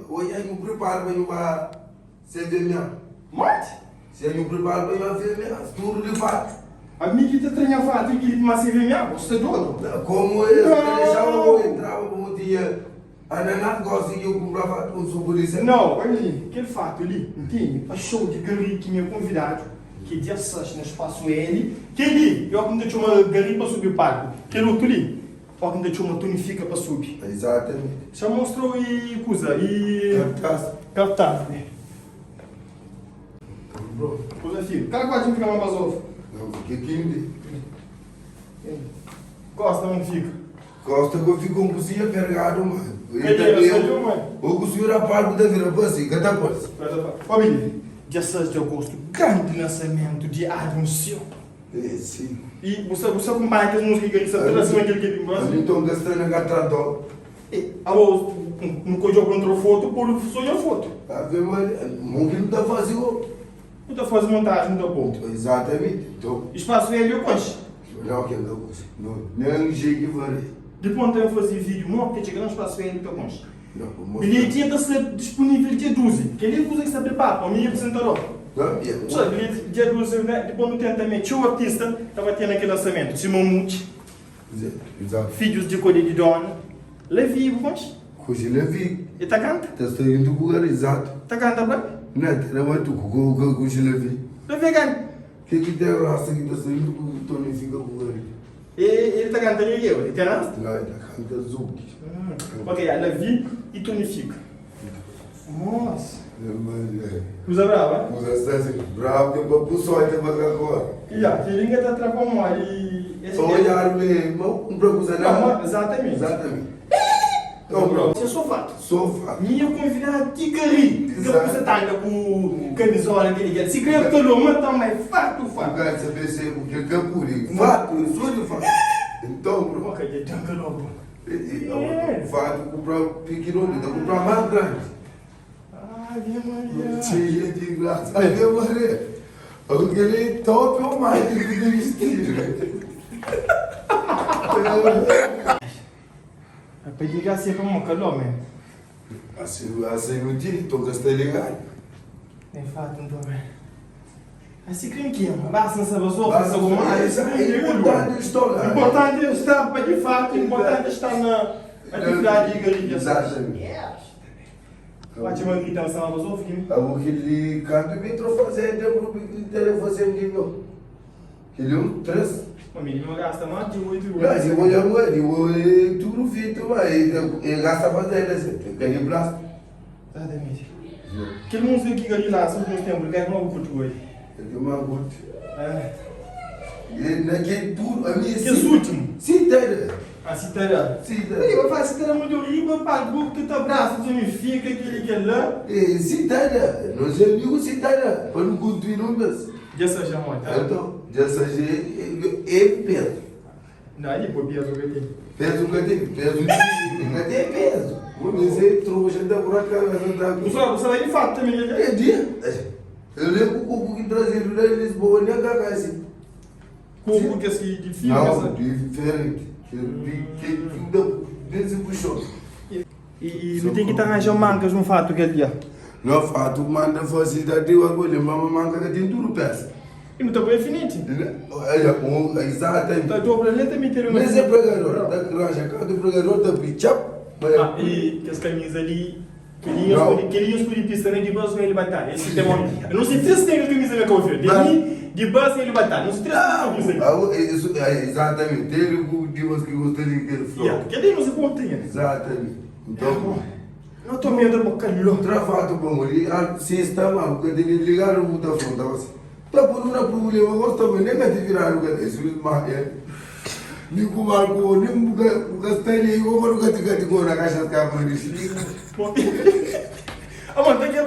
Oia nhu pripara pa nhu ba CVMA. Modi? Se nhu pripara pa nhu ba CVMA, tudu di fatu. Ami ki ta tra nha fatu ki ma CVMA, bo sta dodu? Komu es ta dexaba bo entraba pa bo tinha ananás gosi ki eu kunpra fatu un suku di se. Nau, olha li, kel fatu li N tene pa show di Gary ki mi é konvidadu, ki é dia 6 na Spasu L. Kel li é o ki N ta txoma Gary pa subi palku. Kel otu li. Ó ki N ta txoma Tony Fika pa subi. Exatamente. Xa mostrou e kuza e. Cartaz. Cartaz ne. Kuza fika. Kal kuatri N fika ma bazofu? Não, fica quente. Costa não fica. Costa que eu fico com cozinha pergado, mano. Ele saiu, mano. O cozinha da palco da vira para assim, cada coisa. Ó, Billy, dia 6 de agosto, grande lançamento de álbum seu. E bu sa bu sa kunpanha kes múzika ki el sa tra sima kel ki el bin Ami nton ka sta na ka tra-do. E abo nu ka odja kontra fotu pode so odja fotu. Ave Maria, mo ki nu ta faze go? Nu ta faze montaji nu ta po. Exatamente, nton. Espaço L eu konxe? Não, kel ka konxe. Não, nem jeito ki faze. Dipos nu ta ben faze vídeo mo ki ta txiga na Espaço L ta konxe. Bilheti ta sta dispunível dia 12. Kel-li é kuza ki sta pripara pa mi aprizentador. Pessoal, bilheti dia 12, né? Dipôs nu ten tanbê txeu artista ta ba ten na kel lansamentu, sima Mucci, Fidjus di Kode di Dona, Levi, bu konxe? Konxe Levi. E ta kanta? Ta sta juntu ku el, exato. Ta kanta propi? Nê, ta da matu ku konxe Levi. Levi é kanta? Kel ki ten rasta ki ta sta juntu ku Tony fika ku el. E el ta kanta reggae o el ten rasta? Não, el ta kanta zouk. Ok, ya Levi e Tony Fika. Nossa. Kuza braba, eh? Kuza sta assim, brabo que pa puxote pa cá cor. Ya, que linga ta tra pa mori. Só olhar mesmo, não compra coisa nada. Exatamente. Exatamente. Então, bro. Isso é só fato. Só fato. Minha convidada Ticari. Exato. Você tá ainda com camisola aquele que se crê calor, mas também fato, fato. O cara saber se o que é capuri. Fato, eu sou de fato. Então, bro. Ok, já calor, bro. Fato comprar pequeno, então comprar mais grande. Ave Maria. Cheia de graça. Ave Maria. Aquele top ou mais que tem vestido. Pa liga assim pa mo calor man. Assim, assim não tinha, então que está ligado. Nem fato então man. Assim quem que é, basta saber só fazer alguma coisa. É importante estar lá. Importante estar, para de fato, importante estar na atividade de igreja. Exatamente. Bate uma grita sama só filho. Abo aquele canto bem fazer, tem grupo que tem fazer de meu. Ele é um três. O menino gasta mais de 8 euros. Mas eu vou eu vou tudo feito, mas ele gasta fazer, assim, tem que plástico. Exatamente. Kel música ki ka di lá, últimos tempos, que é como curto hoje. É que mais curto. É. E naquele tudo, a minha Esse último? Sim, tá. A citara. Sim, tá. Ele vai fazer citara muito rico, pagou que tu abraça, tu me fica, aquele que lá. É, citara. Nós é amigo citara, para não continuar mas. Já seja muito. Então, já seja é peso. Não, aí pô, peso que tem. Peso que tem, peso que tem peso. Vou dizer, trouxa da buraca, da. Você, você vai de fato também, né? É dia. Eu lembro o cuco que trazido lá em Lisboa, nem a casa. Cuco que assim, de fio? Não, diferente. Que que que puxou. E não tem que arranjar mancas no fato que ali. No fato, manda fazer da deu agora, mama manca que tem tudo peça. E não está bem infinito. Olha, exatamente. Tá dobra lentamente ele Mas é pregador, tá arranja cada pregador tá pichap. Ah, e que as camisas ali que linhas por pista nem de bus ele batalha. Esse tem Eu não sei se tem camisa na confio. De de bus ele batalha. Não sei se tem camisa. Ah, isso, exatamente. Ele o de que gosta de aquele flow. Yeah, que ali não se conta. Exatamente. Então, não tô medo do calor. Travado bom ali, se está mal, porque ele ligar o botão, tava assim. Tá por uma problema, gosta mas nem te virar o cara, isso mas é. Ni ku marco, ni buka buka style, o buka tika tika na caixa de cabo. Ah, mano, tem que.